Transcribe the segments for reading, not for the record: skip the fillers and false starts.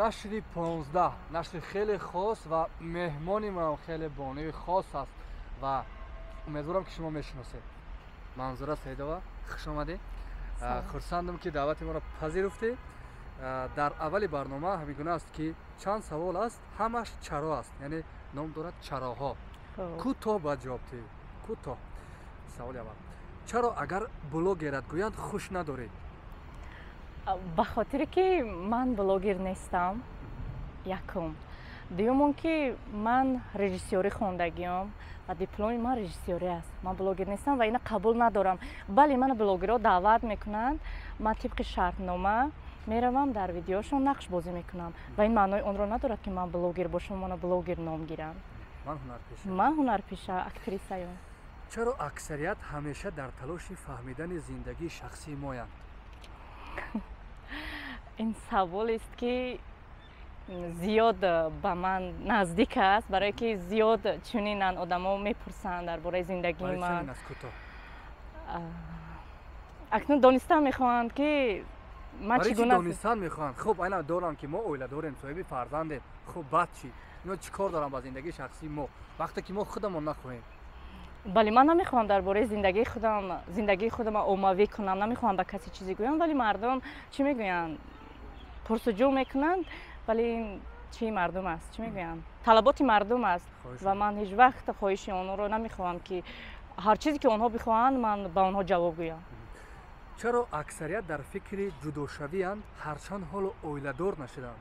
Нашри 15, нашри хеле хос ва меҳмони моам хеле бонуи хос аст ва умедворам, ки шумо мешиносед. Манзура Саидова, хуш омадед. Хурсандам, ки даъвати моро пазируфтед. Дар аввали барнома ҳамин гуна аст, ки чанд савол аст, ҳамаш чаро аст, яъне ном дорад чароҳо. Кӯтоҳ бояд ҷавоб диҳед, кӯтоҳ. Саволи аввал: чаро агар блогерат гӯянд, хуш надоред? Ба хотире ки ман блогер нестам, якум. Дуюм, он ки ман режиссёрӣ хондагиём ва дипломи ман режиссёрӣ аст. Ман блогер нестам ва ина қабул надорам. Бале, мана блогерҳо даъват мекунанд, ман тибқи шартнома меравам, дар видеошон нақш бозӣ мекунам ва ин маънои онро надорад, ки ман блогер бошам, мана блогер ном гирам. Ман ҳунарпеша. Ман ҳунарпеша, актрисаём. Чаро аксарият ҳамеша дар талоши фаҳмидани зиндагии шахсии моянд? Ин саволест, ки зиёд ба ман наздик аст, барое ки зиёд чунинанд одамо, мепурсанд дар бораи зиндагии ман. Акнун донистан мехоҳанд, ки ман чӣ гуна. Донистан мехоҳанд? Хуб, айна дорам, ки мо оила дорем, соҳиби фарзандем. Хуб, баъд чӣ? Ино чӣ кор дорам ба зиндагии шахсии мо, вақте ки мо худамон нахоҳем? Бале, ман намехоҳам дар бораи зиндагии худам, зиндагии худам оммавӣ кунам, намехоҳам ба касе чизе гӯям, вале мардум чӣ мегӯянд, пурсуҷӯ мекунанд. Вале ин чии мардум аст, чӣ мегӯянд, талаботи мардум аст ва ман ҳеҷ вақт хоҳиши онҳоро намехоҳам, ки ҳар чизе ки онҳо бихоҳанд, ман ба онҳо ҷавоб гӯям. Чаро аксарият дар фикри ҷудошавианд, ҳарчанд ҳоло оиладор нашуданд?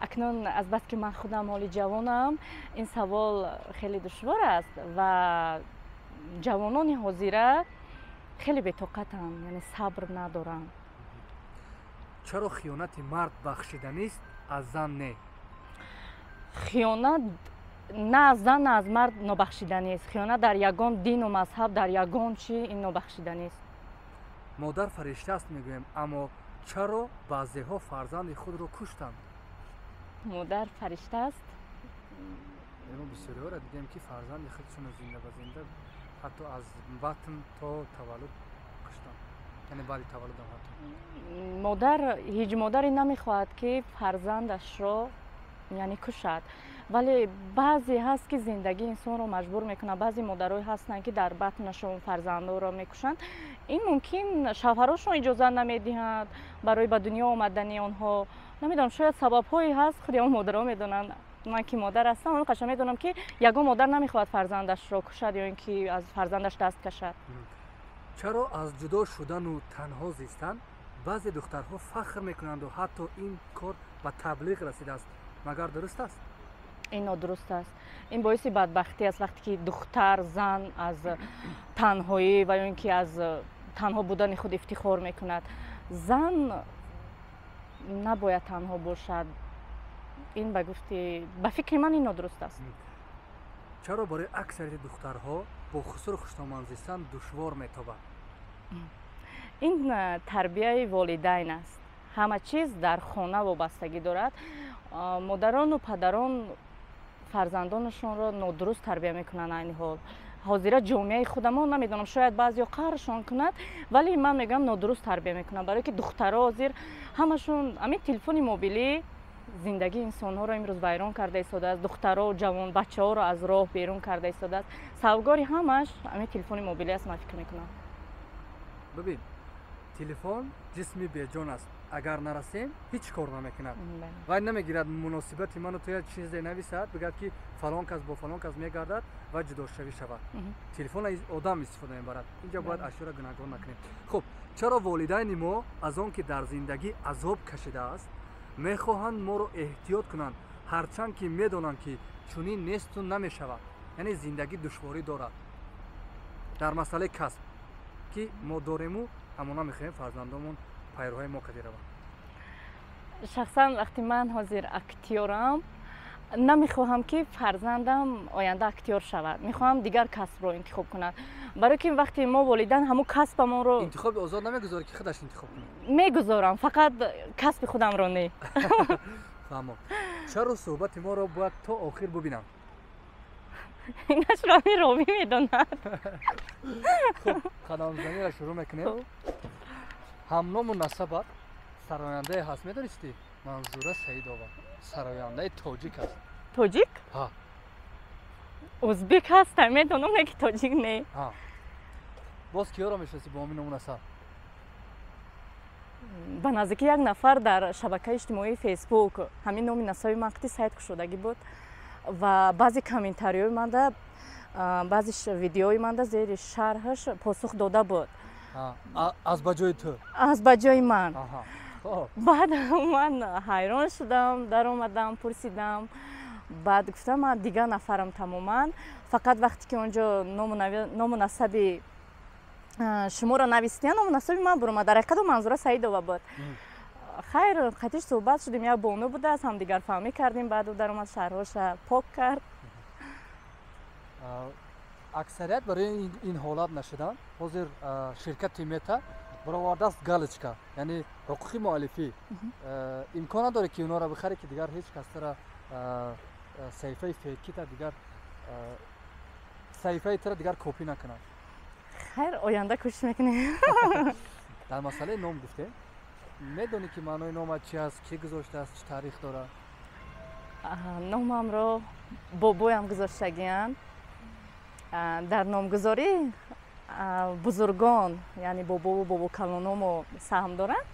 Акнун азбаски ман худам ҳоли ҷавонам, ин савол хеле душвор аст ва ҷавонони ҳозира хеле бетоқатанд, яъне сабр надоранд. Чаро хиёнати мард бахшиданист, аз зан не? Хиёнат на аз зан, на аз мард нобахшиданист. Хиёнат дар ягон дину мазҳаб, дар ягон чи ин нобахшиданист. Модар фаришта аст мегӯем, аммо чаро баъзеҳо фарзанди худро куштанд? Модар фаришта аст. Мо бисёриҳоро дидем, ки фарзанди худшонро зинда ба зинда, ҳатто аз батн то таваллуд куштанд, яъне баъди таваллудам ҳатто. Модар, ҳеҷ модаре намехоҳад, ки фарзандашро, яъне, кушад, вале баъзе ҳаст, ки зиндагии инсонро маҷбур мекунад. Баъзе модарое ҳастанд, ки дар батнашон фарзандоро мекушанд. Ин мумкин шавҳарошон иҷозат намедиҳанд барои ба дунё омадани онҳо. Намедонам, шояд сабабҳое ҳаст, худи он модаро медонанд. Ман ки модар ҳастам, он қаша медонам, ки ягон модар намехоҳад фарзандашро кушад ё ин ки аз фарзандаш даст кашад. Чаро аз ҷудо шудану танҳо зистан баъзе духтарҳо фахр мекунанду ҳатто ин кор ба таблиғ расидааст? Магар дуруст аст? Ин нодуруст аст. Ин боиси бадбахтӣ аст, вақте ки духтар, зан аз танҳоӣ ва ё ин ки аз танҳо будани худ ифтихор мекунад. Зан набояд танҳо бошад. Ин ба гуфти, ба фикри ман, ин нодуруст аст. Чаро барои аксарияти духтарҳо бо хусуру хуштоман зистан душвор метобад? Ин тарбияи волидайн аст. Ҳама чиз дар хона вобастагӣ дорад. Модарону падарон фарзандонашонро нодуруст тарбия мекунанд. Айни ҳол, ҳозира ҷомеаи худамон, намедонам, шояд баъзеҳо қаҳршон кунад, вале ман мегӯям, нодуруст тарбия мекунанд, барое ки духтаро ҳозир ҳамашон ҳамин телефони мобилӣ зиндагии инсонҳоро имрӯз вайрон карда истодааст, духтаро, ҷавон бачаҳоро аз роҳ берун карда истодааст. Сабабгори ҳамаш ҳамин телефони мобилӣ аст, ман фикр мекунам. Бибин, телефон ҷисми беҷон аст, агар нарасем, ҳеҷ кор намекунад. Вай намегирад муносибати ману ту, як чизе нависад, бигӯяд, ки фалон кас бо фалон кас мегардад ва ҷудошавӣ шавад. Телефон одам истифода мебарад. Инҷа бояд ашёро гунаҳгор накунем. Хуб, чаро волидайни мо аз он ки дар зиндагӣ азоб кашидааст, мехоҳанд моро эҳтиёт кунанд, ҳарчанд ки медонанд, ки чунин несту намешавад, яъне зиндагӣ душворӣ дорад? Дар масъалаи касб, ки мо дорему, аммо намехоҳем фарзандомон пайроҳаи мо кади раванд. Шахсан вақти ман ҳозир актёрам, намехоҳам, ки фарзандам оянда актёр шавад. Мехоҳам дигар касбро интихоб кунад, барое ки вақте мо волидайн ҳамун касбамонро Интихоби озод намегузорӣ, ки худаш интихоб кунад? Мегузорам, фақат касби худамро не. Фаҳмом. Чаро суҳбати моро бояд то охир бубинам? Инашро ҳамин ровӣ медонад. Хуб, қадамзаниро шурӯъ мекунем. Ҳамному насабат? Сарояндае ҳаст, медонистӣ? Манзура Саидова сарояндаи тоҷик аст. Тоҷик? Ҳа. Ӯзбек ҳастам, медонам, не ки тоҷик не. Боз киёро мешиносӣ бо ҳамин ному насаб? Ба наздикӣ як нафар дар шабакаи иҷтимоии Фейсбук ҳамин номи насаби ман қити сайт кушодагӣ буд ва баъзе комментариҳои манда, баъзе видеои манда зери шарҳаш посух дода буд. Аз ба ҷои ту? Аз ба ҷои ман. Баъд ман ҳайрон шудам, даромадам, пурсидам. Баъд гуфтам, ман дигар нафарам тамоман, фақат вақте ки он ҷо ному насаби шуморо навистиян, ному насаби ман буромад. Дар ҳақиқат Манзура Саидова буд. Хайр, қатиш суҳбат шудем, як бону будааст, ҳамдигарфаҳмӣ кардем. Баъд ӯ даромад, шарҳоша пок кард. Аксарият барои ин ҳолат нашудан ҳозир ширкати Мета баровардааст галочка, яъне ҳуқуқи муаллифӣ. Имкон надоред, ки онҳоро бихаред, ки дигар ҳеҷ кас тара саҳифаи фейкита, дигар саҳифаи тара дигар копӣ накунад? Хайр, оянда кӯшиш мекунем. Дар масъалаи ном гуфтем, медонӣ, ки маънои номат чи аст, кӣ гузоштааст, чӣ таърих дорад? Номамро бобоям гузоштагиянд. Дар номгузорӣ бузургон, яъне бобову бобокалономо саҳм доранд.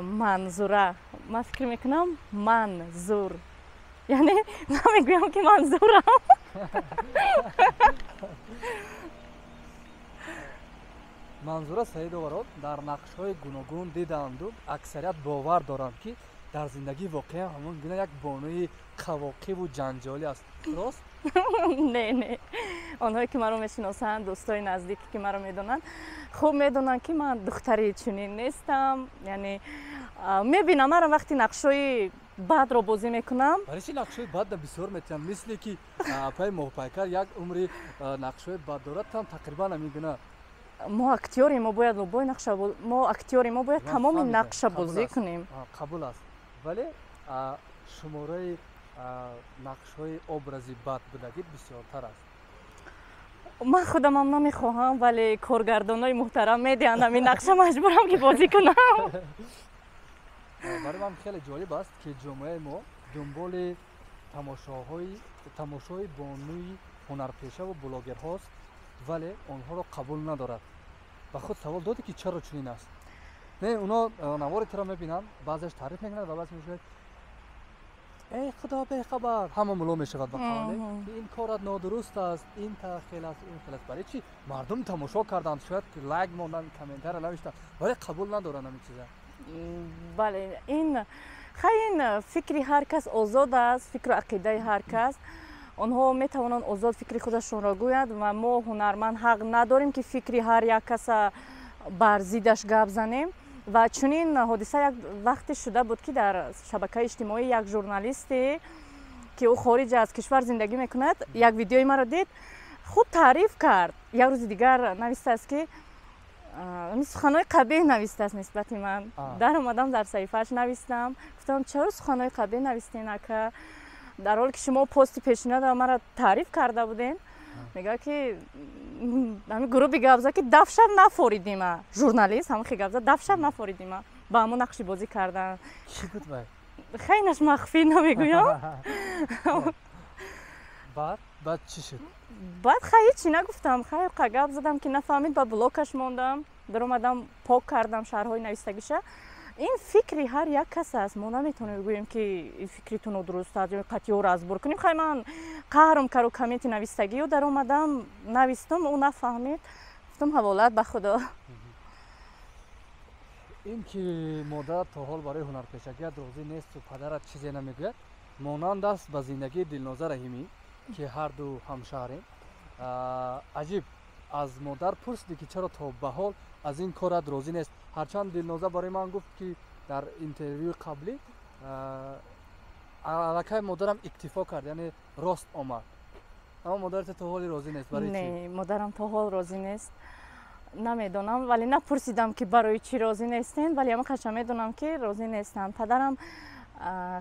Манзура, ман фикр мекунам, манзур, яъне ман мегӯям, ки манзурам. Манзура Саидоваро дар нақшҳои гуногун диданду аксарият бовар доранд, ки дар зиндагии воқеан ҳамон гуна як бонуи қавоқиву ҷанҷолӣ аст. Рост? Не, не, онҳое ки маро мешиносанд, дӯстои наздике ки маро медонанд, хуб медонанд, ки ман духтари чунин нестам. Яъне мебинам маро, вақти нақшҳои бадро бозӣ мекунам. Барои чи нақшҳои бадда бисёр метиҳанд? Мисле ки апаи Моҳпайкар як умри нақшҳои бад дорад, там тақрибан ҳамин гуна. Мо актёрем, мо бояд любой нақша, мо актёрем, мо бояд тамоми нақша бозӣ кунем. Қабул аст, вале шумораи нақшҳои образи бад будагӣ бисёртар аст. Ман худамам намехоҳам, вале коргардонои муҳтарам медиҳанд ҳамин нақша, маҷбурам, ки бозӣ кунам. Барои ман хеле ҷолиб аст, ки ҷомеаи мо дунболи тамошои бонуи ҳунарпешаву блогерҳост, вале онҳоро қабул надорад. Ба худ савол додӣ, ки чаро чунин аст? Не, оно навори туро мебинанд, баъзеаш таъриф мекунад ва баъзе мешавад: «Эй худо, бехабар», ҳама муло мешавад ба қавле, ки ин корат нодуруст аст, ин хел аст, ин хел аст. Барои чи мардум тамошо карданд, шояд лайк монданд, комментария навиштанд, вале қабул надоранд ҳамин чиза? Бале, ин хай, ин фикри ҳар кас озод аст, фикру ақидаи ҳар кас. Онҳо метавонанд озод фикри худашонро гӯянд ва мо ҳунарманд ҳақ надорем, ки фикри ҳар як каса бар зиддаш гап занем. Ва чунин ҳодиса як вақте шуда буд, ки дар шабакаи иҷтимоӣ як журналисте, ки ӯ хориҷ аз кишвар зиндагӣ мекунад, як видеои маро дид, хуб таъриф кард. Як рӯзи дигар навистааст, ки суханҳои қабеҳ навистааст нисбати ман. Даромадам, дар саҳифааш навистам, гуфтам: «Чаро суханҳои қабеҳ навистен, ака, дар ҳоле ки шумо пости пешина маро таъриф карда будем?» Мегӯяд, ки ҳамин гурӯҳи гап зад, ки дафшаб нафоридима. Журналист ҳамин гап зад: «Дафшаб нафоридима ба ҳамон нақши бозӣ кардан». Чӣ буд вай? Хайнаш махфӣ, намегӯям. Баъд чӣ шуд? Баъд хай, ҳечи нагуфтам. Хай, гап задам, ки нафаҳмид, ба блокаш мондам, даромадам, пок кардам шарҳҳои навистагиша. Ин фикри ҳар як кас аст, мо наметавонем гӯем, ки фикри ту нодуруст аст ё қатъиёро разбур кунем. Хай, ман қаҳрм кару комменти навистагиё даромадам, навистам, ӯ нафаҳмид, гуфтам: «Ҳаволат ба Худо». Ин ки модарат то ҳол барои ҳунарпешагият розӣ несту падарат чизе намегӯяд, монанд аст ба зиндагии Дилноза Раҳимӣ, ки ҳарду ҳамшаҳрем. Аҷиб, аз модар пурсидӣ, ки чаро то ба ҳол аз ин корат розӣ нест? Ҳарчанд Дилноза барои ман гуфт, ки дар интервюи қаблӣ аллакай модарам иктифо кард, яъне рост омад, аммо модарат то ҳоли розӣ нест. Барои чӣ? Не, модарам то ҳол розӣ нест, намедонам, вале напурсидам, ки барои чӣ розӣ нестен, вале ама қаша медонам, ки розӣ нестанд. Падарам,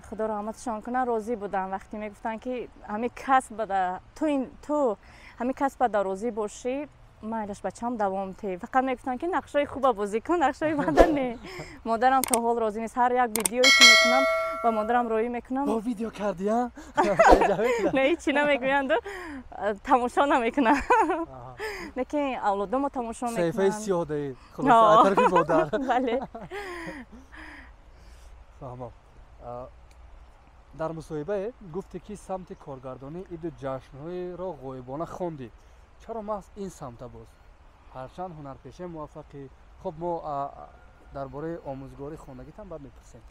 Худо раҳматшон кунад, розӣ буданд, вақте мегуфтанд, ки ҳамин касб бада ту ҳамин касб бада розӣ бошӣ. Майлаш, бачам, давом те. Фақат мегуфтанд, ки нақшҳои хуба бозӣ кун, нақшҳои бада не. Модарам то ҳол розӣ нест. Ҳар як видеое ки мекунам, ба модарам роӣ мекунам. Бо видео кардия? Не, ҳечи намегӯянду тамошо намекунам, лекин авлодомо тамошо мекунанд. Саҳифаи сиёҳ даи, хулоса, тарафи модар. Бале. Фаҳмам. Дар мусоҳибае гуфте, ки самти коргардонӣ иду ҷашнҳоеро ғоибона хондӣ. Чаро маҳз ин самта боз, ҳарчанд ҳунарпешаи муваффақӣ? Хуб, мо дар бораи омӯзгорӣ хондагитам баъд мепурсем.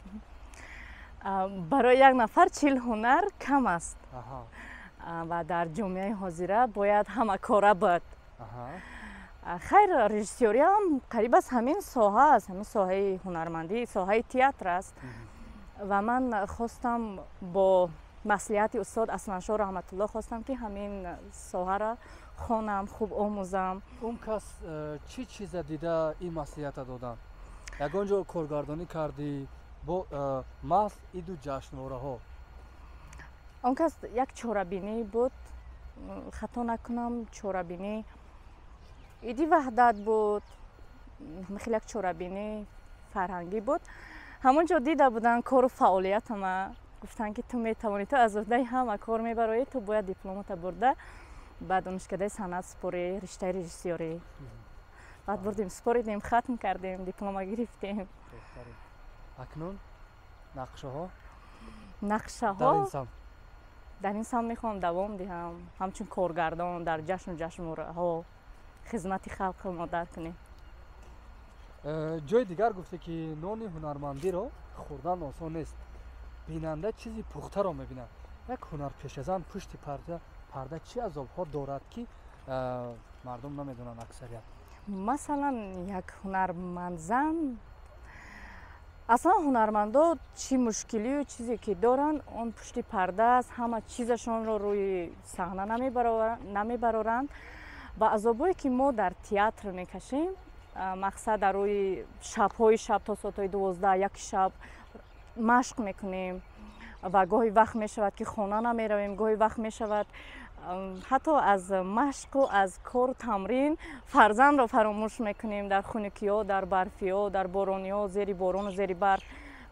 Барои як нафар 40 ҳунар кам аст ва дар ҷомеаи ҳозира бояд ҳамакора буд. Хайр, режиссёриам қариб аз ҳамин соҳа аст, ҳамин соҳаи ҳунармандӣ, соҳаи театр аст. Ва ман хостам, бо маслиҳати устод Асланшоҳ Раҳматулло, хостам, ки ҳамин соҳаро хонам, хуб омӯзам. Он кас чӣ чиза дида ин маслиҳата доданд? Ягон ҷо коргардонӣ кардӣ бо маҳз иду ҷашнвораҳо? Он кас як чорабинӣ буд, хато накунам, чорабинӣ Иди Ваҳдат буд, хеле як чорабинӣ фарҳангӣ буд. Ҳамон ҷо дида буданд кору фаъолиятама. Гуфтанд, ки ту метавонӣ, ту аз уҳдаи ҳама кор мебароӣ, ту бояд дипломата бурда ба Донишкадаи санъат супорӣ, риштаи режиссёрӣ. Баъд бурдем, супоридем, хатм кардем, диплома гирифтем. Акнун нақшаҳо? Нақшаҳо дар ин самт мехоҳам давом диҳам, ҳамчун коргардон дар ҷашну ҷашнвораҳо хизмати халқро модар кунем. Ҷои дигар гуфте, ки нони ҳунармандиро хӯрдан осон нест, бинанда чизи пухтаро мебинад. Як ҳунарпешазан пушти парда чӣ азобҳо дорад, ки мардум намедонанд аксарият? Масалан, як ҳунармандзан, аслан ҳунармандо чӣ мушкилию чизе ки доранд, он пушти парда аст. Ҳама чизашонро рӯи саҳна намебароранд. Ва азобое ки мо дар театр мекашем, мақсад, дар рӯи шабҳои шаб то соатҳои 12, 1 шаб машқ мекунем ва гоҳи вақт мешавад, ки хона намеравем, гоҳи вақт мешавад, ҳатто аз машқу аз кору тамрин фарзандро фаромӯш мекунем. Дар хунукиҳо, дар барфиҳо, дар борониҳо, зери борону зери барф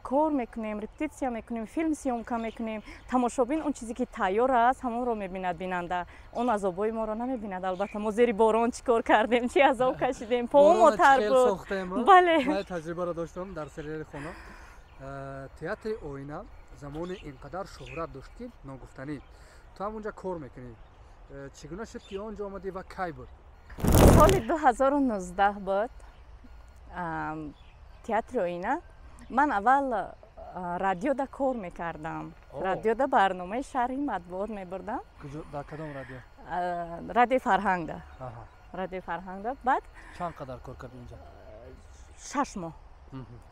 кор мекунем, репетитсия мекунем, филм съёмка мекунем. Тамошобин он чизе ки тайёр аст, ҳамонро мебинад. Бинанда он азобҳои моро намебинад, албатта. Мо зери борон чӣ кор кардем, чӣ азоб кашидем, помо тар буд, бале. Таҷрибаро доштам дар сериали «Хона». Театри «Оина» замоне ин қадар шӯҳрат дошт, ки ногуфтанӣ. Ту ҳам унҷа кор мекунӣ. Чӣ гуна шуд, ки он ҷо омадӣ ва кай буд? Соли 2019 буд. Театри «Оина», ман аввал радиода кор мекардам, радиода барномаи шарҳи матбуот мебурдам. Дар кадом радио? Радиои Фарҳангда, Радиои Фарҳангда. Баъд Чанд қадар кор кардӣ инҷа? 6 моҳ,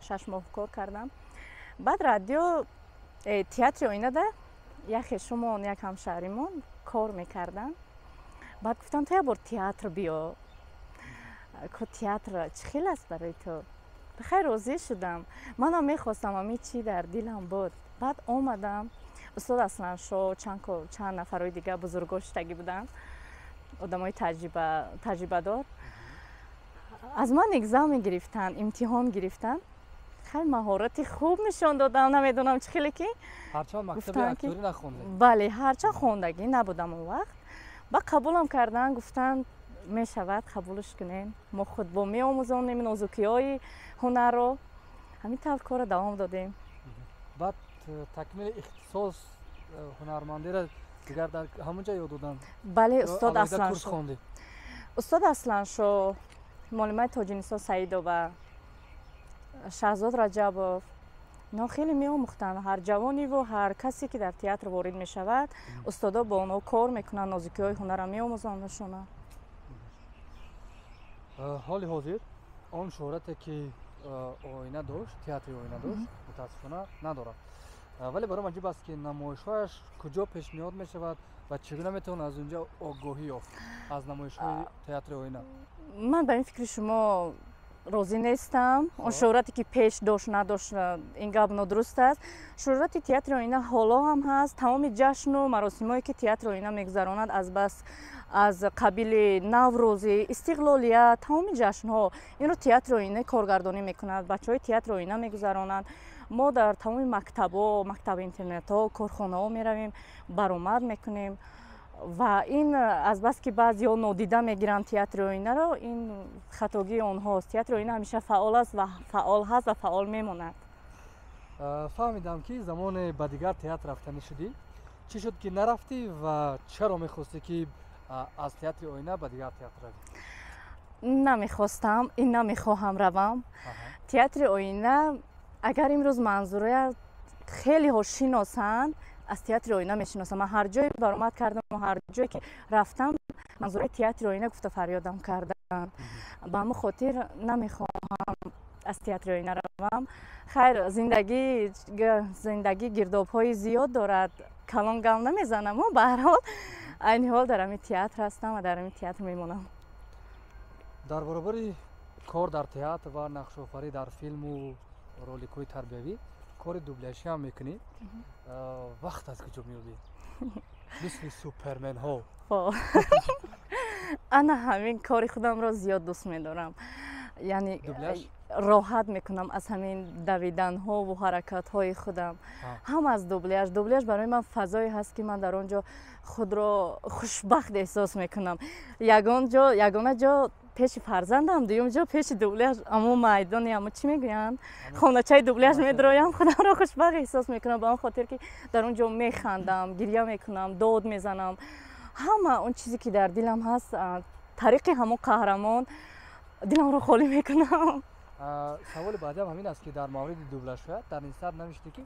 6 моҳ кор кардам. Баъд радио театри «Оинада» як хешумон, як ҳамшаҳримон кор мекарданд. Баъд гуфтам, ту як бор театр биё ко, театр чӣ хел аст барои ту. Бахайр, розӣ шудам. Манам мехостам, ҳамин чӣ дар дилам буд. Баъд омадам, устод Асланшоҳ, чанд нафарҳои дига, бузургҳо шиштагӣ буданд, одамои таҷрибадор. Аз ман экзамен гирифтанд, имтиҳон гирифтанд. Хеле маҳорати хуб нишон додам, намедонам чӣ хеле ки. Ҳарчанд мактаби актёрӣ нахондед? Бале, ҳарчанд хондагӣ набудам он вақт. Ба қабулам карданд, гуфтанд, мешавад, қабулш кунем, мо худ бо меомӯзонем нозукиҳои ҳунарро. Ҳамин тавр корро давом додем. Баъд такмили ихтисос ҳунармандиро дигар дар ҳамон ҷо ёд доданд? Бале, устод Асланшо, устод Асланшо, муаллимаи Тоҷинисо Саидова, Шаҳзод Раҷабов, инҳо хеле меомӯхтанд. Ҳар ҷавониву ҳар касе ки дар театр ворид мешавад, устодо бо онҳо кор мекунанд, нозукиҳои ҳунарро меомӯзонашона. Ҳоли ҳозир он шӯҳрате, ки «Оина» дошт, театри «Оина» дошт, мутаассифона надорад. Вале баром аҷиб аст, ки намоишҳояш куҷо пешниҳод мешавад ва чӣ гуна метавон аз унҷа огоҳӣ ёфт аз намоишҳои театри «Оина»? Ман ба ин фикри шумо розӣ нестам. Он шӯҳрате ки пеш дошт, надошт, ин гап нодуруст аст. Шӯҳрати театри оина ҳоло ҳам ҳаст. Тамоми ҷашну маросимҳое ки театри оина мегузаронад, аз бас аз қабили Наврӯзӣ, Истиқлолият, тамоми ҷашнҳо инро театри оина коргардонӣ мекунад, бачаҳои театри оина мегузаронанд. Мо дар тамоми мактабҳо, мактаби интернетҳо, корхонаҳо меравем, баромад мекунем. Ва ин азбаски баъзеҳо нодида мегиранд театри оинаро, ин хатогии онҳост. Театри оина ҳамеша фаъол аст ва фаъол ҳаст ва фаъол мемонад. Фаҳмидам, ки замоне ба дигар театр рафтанӣ шудӣ. Чӣ шуд, ки нарафтӣ ва чаро мехостӣ, ки аз театри оина ба дигар театр равӣ? Намехостам, ин намехоҳам равам. Театри оина агар имрӯз Манзура хелеҳо шиносанд, аз театри оина мешиносам. Ман ҳар ҷое баромад кардам, ҳар ҷое ки рафтам, Манзураи театри оина гуфта фарёдам карданд. Ба ҳамин хотир намехоҳам аз театри оина равам. Хайр, зиндагӣ гирдобҳои зиёд дорад, калон гам намезанам, ба ҳар ҳол айни ҳол дар ҳамин театр ҳастам ва дар ҳамин театр мемонам. Дар баробари кор дар театр ва нақшофарӣ дар филму роликҳои тарбиявӣ, кори дубляжӣ ҳам мекунӣ. Вақт аз куҷо меёбӣ? Мисли суперменҳо. Ана ҳамин кори худамро зиёд дӯст медорам. Яъне роҳат мекунам аз ҳамин давиданҳову ҳаракатҳои худам. Ҳам аз дубляж. Дубляж барои ман фазое ҳаст, ки ман дар он ҷо худро хушбахт эҳсос мекунам. Ягона ҷо пеши фарзандам, дуюм ҷо пеши дубляж, амо майдони, амо чӣ мегӯянд, хоначаи дубляж медроям, худамро хушбахт эҳсос мекунам, ба он хотир ки дар он ҷо механдам, гиря мекунам, дод мезанам. Ҳама он чизе ки дар дилам ҳаст, тариқи ҳамон қаҳрамон диламро холӣ мекунам. Саволи баъдиам ҳамин аст, ки дар мавриди дубляжшояд дар инстар навиштӣ, ки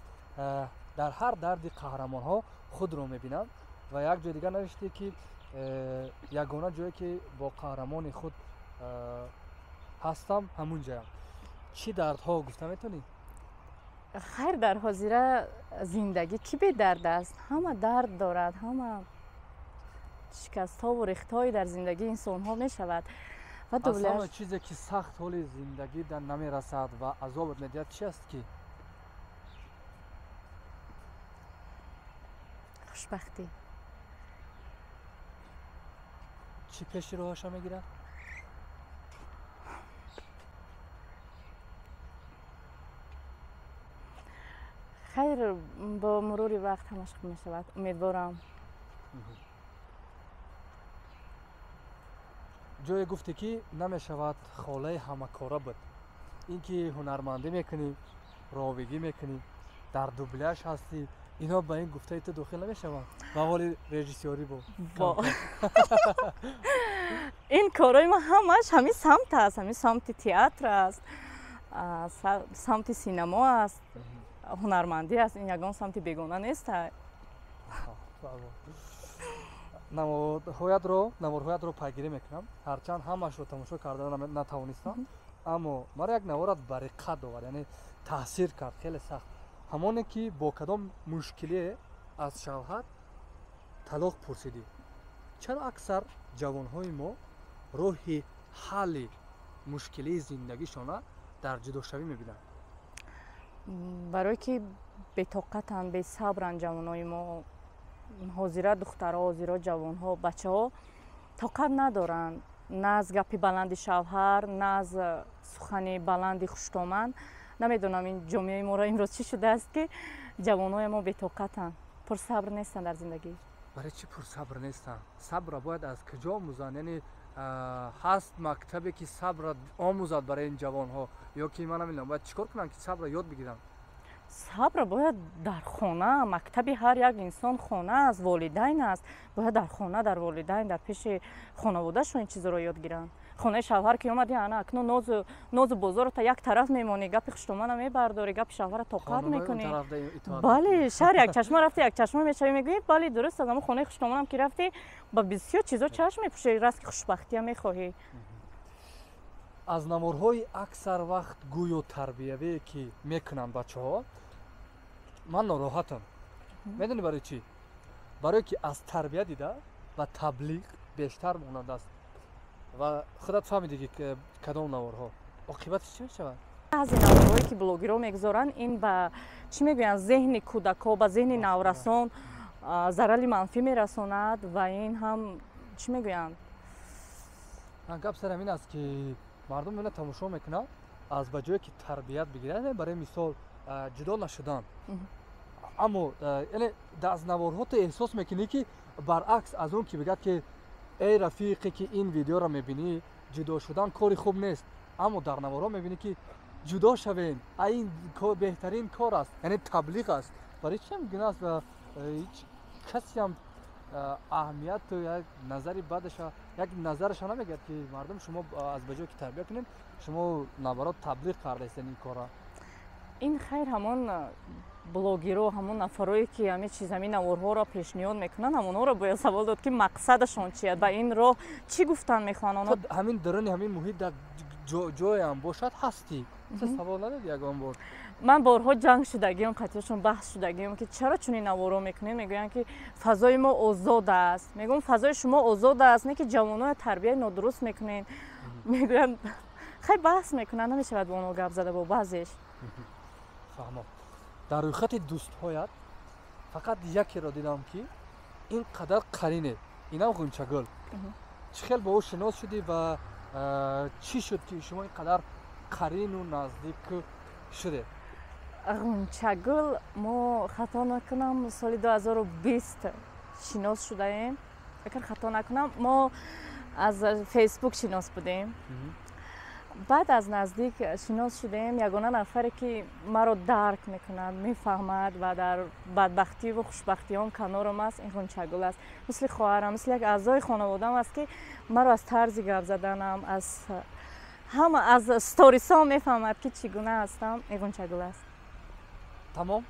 дар ҳар дарди қаҳрамонҳо худро мебинам, ва як ҷои дигар навиштӣ, ки ягона ҷое ки бо қаҳрамони худ ҳастам, ҳамун ҷоям. Чӣ дардҳо гуфта метавонӣ? Хайр, дар ҳозира зиндагӣ кӣ бедард аст? Ҳама дард дорад, ҳама шикастҳову рехтҳое дар зиндагии инсонҳо мешавад. Аз ҳама чизе ки сахт ҳоли зиндагӣ дар намерасад ва азобат медиҳад чи аст ки? Хушбахтӣ. Чӣ пеши роҳаша мегирад? Хайр, бо мурури вақт ҳамаш хуб мешавад, умедворам. Ҷое гуфтӣ, ки намешавад холаи ҳамакора буд. Ин ки ҳунармандӣ мекунӣ, ровигӣ мекунӣ, дар дубляж ҳастӣ, инҳо ба ин гуфтаи ту дохил намешаванд? Ба ҳоли режиссёрӣ бо ин корҳои ман ҳамаш ҳамин самт аст, ҳамин самти театр аст, самти синамо аст, ҳунармандӣ аст. Ин ягон самти бегона нест. Наворҳоятро пайгирӣ мекунам, ҳарчанд ҳамашро тамошо карда натавонистам, аммо маро як наворат ба риққат овард, яъне таъсир кард хеле сахт. Ҳамоне ки бо кадом мушкилие аз шавҳар талоқ пурсидӣ. Чаро аксар ҷавонҳои мо роҳи ҳалли мушкилии зиндагишона дар ҷудошавӣ мебинанд? Барое ки бетоқатанд, бесабранд ҷавонои мо. Ҳозира духтарҳо, ҳозира ҷавонҳо, бачаҳо тоқат надоранд на аз гапи баланди шавҳар, на аз сухани баланди хуштоман. Намедонам ин ҷомеаи моро имрӯз чӣ шудааст, ки ҷавонҳои мо бетоқатанд, пурсабр нестанд дар зиндагӣ. Барои чӣ пурсабр нестанд? Сабрро бояд аз куҷо омӯзанд? Яъне ҳаст мактабе, ки сабрро омӯзад барои ин ҷавонҳо, ё ки ман намедонам бояд чӣ кор кунанд, ки сабрро ёд бигиранд? Сабр бояд дар хона, мактаби ҳар як инсон хона аст, волидайн аст. Бояд дар хона, дар волидайн, дар пеши хонаводаашон ин чизро ёд гиранд. Хонаи шавҳар ки омадӣ, ана акнун нозу бозорро як тараф мемонӣ, гапи хуштомана мебардорӣ, гапи шавҳарро тоқат мекунӣ. Бале, шаҳр як чашма рафтӣ, як чашма мешавӣ, мегӯӣ бале, дуруст аст, аммо хонаи хуштоманам ки рафтӣ, ба бисёр чизо чашм мепӯшӣ, раст ки хушбахтия мехоҳӣ. Аз наворҳои аксар вақт гӯё тарбиявие ки мекунанд бачаҳо, ман нороҳатам. Медонӣ барои чӣ? Барое ки аз тарбия дида ба таблиғ бештар монанд аст. Ва худат фаҳмидӣ, ки кадом наворҳо? Оқибаташ чӣ мешавад? Баъзе наворҳое ки блогерҳо мегузоранд, ин ба чӣ мегӯянд, зеҳни кӯдакҳо, ба зеҳни наврасон зарари манфӣ мерасонад ва ин ҳам чӣ мегӯянд? Гап сар ҳамин аст, ки мардум мена тамошо мекунад, аз ба ҷое ки тарбият бигирад, барои мисол ҷудо нашудан. Аммо яъне аз наворҳо ту эҳсос мекунӣ, ки баръакс аз он ки бигӯяд, ки эй рафиқе, ки ин видеоро мебинӣ, ҷудо шудан кори хуб нест, аммо дар наворҳо мебинӣ, ки ҷудо шавем, ин беҳтарин кор аст, яъне таблиғ аст. Барои чӣ ҳам аст ва ҳеҷ касеам аҳамияту як назари бадаша, як назараша намегӯяд, ки мардум, шумо аз ба ҷое ки тарбия кунед, шумо наоборот таблиғ кардаистед ин корро. Ин хайр, ҳамон блогерҳо, ҳамон нафарое ки ҳамин чиз, ҳамин наворҳоро пешниҳод мекунанд, ҳамонҳоро бояд савол дод, ки мақсадашон чист, ба ин роҳ чӣ гуфтан мехоҳанд онҳо. Ҳамин даруни ҳамин муҳит дар ҷоям бошад ҳастӣ, ту савол надодӣ ягон бор? Ман борҳо ҷанг шудагиам, қатъиашон баҳс шудагиам, ки чаро чунин наворҳо мекунед. Мегӯянд, ки фазои мо озод аст. Мегӯям, фазои шумо озод аст, не ки ҷавоноя тарбияи нодуруст мекунед. Мегӯянд, хай, баҳс мекунанд, намешавад бо онҳо гап зада, бо баъзеш. Фаҳмо. Дар рӯйхати дӯстҳоят фақат якеро дидам, ки ин қадар қарине, инам Ғунчагул. Чӣ хел бо ӯ шинос шудӣ ва чӣ шуд, ки шумо ин қадар қарину наздик шудед? Ғунчагул, мо, хато накунам, соли 2020 шинос шудаем. Агар хато накунам, мо аз Фейсбук шинос будем, баъд аз наздик шинос шудем. Ягона нафаре ки маро дарк мекунад, мефаҳмад ва дар бадбахтиву хушбахтиҳом канорам аст, ин Ғунчагул аст. Мисли хоҳарам, мисли як аъзои хонаводаам аст, ки маро аз тарзи гап заданам, аз ҳама, аз сторисҳо мефаҳмад, ки чӣ гуна ҳастам. Ин Ғунчагул аст. Тамом.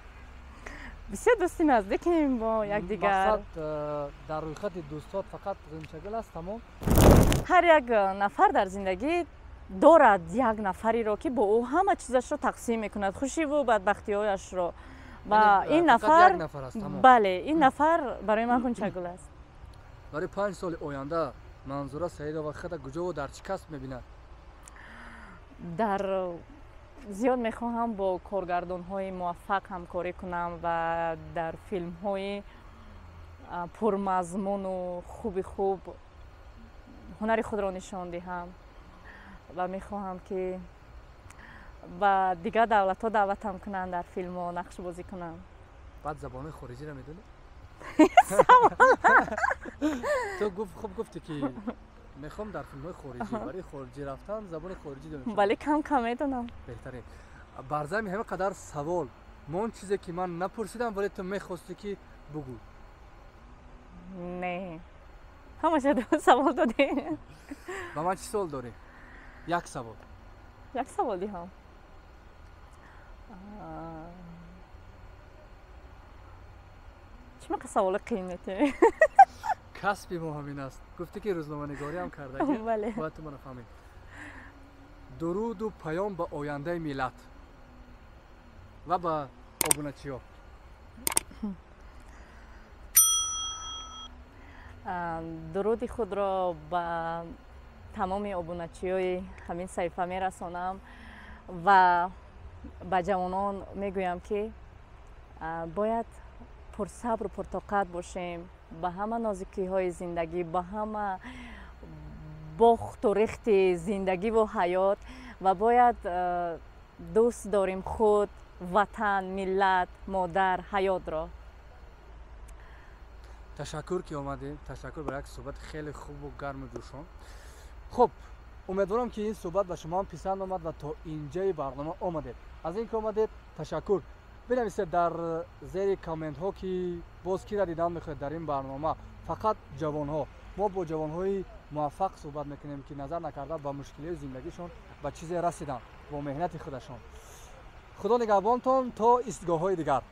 Бисёр дӯсти наздикем бо якдигар. Мақсад, дар рӯйхати дӯстот фақат Ғунчагул аст, тамом? Ҳар як нафар дар зиндагӣ дорад як нафареро, ки бо ӯ ҳама чизашро тақсим мекунад, хушиву бадбахтиҳояшро, ва ин нафар, бале, ин нафар барои ман Ғунчагул аст. Барои 5 соли оянда Манзура Саидова худа куҷову дар чӣ касб мебинад? Дар зиёд мехоҳам бо коргардонҳои муваффақ ҳамкорӣ кунам ва дар филмҳои пурмазмуну хуби хуб ҳунари худро нишон диҳам ва мехоҳам, ки ба дигар давлатҳо даъватам кунанд, дар филмҳо нақшбозӣ кунам. Баъд забонҳои хориҷиро медонӣ? Ту хуб гуфтӣ, ки мехоҳам дар филмҳои хориҷӣ, барои хориҷӣ рафтан забони хориҷӣ донем. Бале, кам кам медонам. Беҳтарин. Бар замин ҳама қадар савол мон, чизе ки ман напурсидам, вале ту мехостӣ, ки бугӯ? Не, ҳамаша савол додӣ. Ба ман чӣ савол дорӣ? Як савол. Як савол диҳам? Чӣ мақа саволи қиин метиҳӣ? Касби мо ҳамин аст. Гуфтӣ, ки рӯзноманигориам кардагӣ, бояд ту маро фаҳмед. Дуруду паём ба ояндаи миллат ва ба обуначиҳо. Дуруди худро ба тамоми обуначиҳои ҳамин саҳифа мерасонам ва ба ҷавонон мегӯям, ки бояд пурсабру пуртоқат бошем ба ҳама нозикиҳои зиндагӣ, ба ҳама бохту рехти зиндагиву ҳаёт, ва бояд дӯст дорем худ, ватан, миллат, модар, ҳаётро. Ташаккур, ки омадем. Ташаккур бар як суҳбати хеле хубу гарму ҷӯшон. Хуб, умедворам, ки ин суҳбат ба шумо ҳам писанд омад ва то инҷаи барнома омадед. Аз ин ки омадед, ташаккур. Бинависед дар зери комментҳо, ки боз кира дидан мехоҳед дар ин барнома. Фақат ҷавонҳо. Мо бо ҷавонҳои муваффақ суҳбат мекунем, ки назар накарда ба мушкилиҳои зиндагишон ба чизе расиданд бо меҳнати худашон. Худо нигаҳбонтон то истгоҳҳои дигар.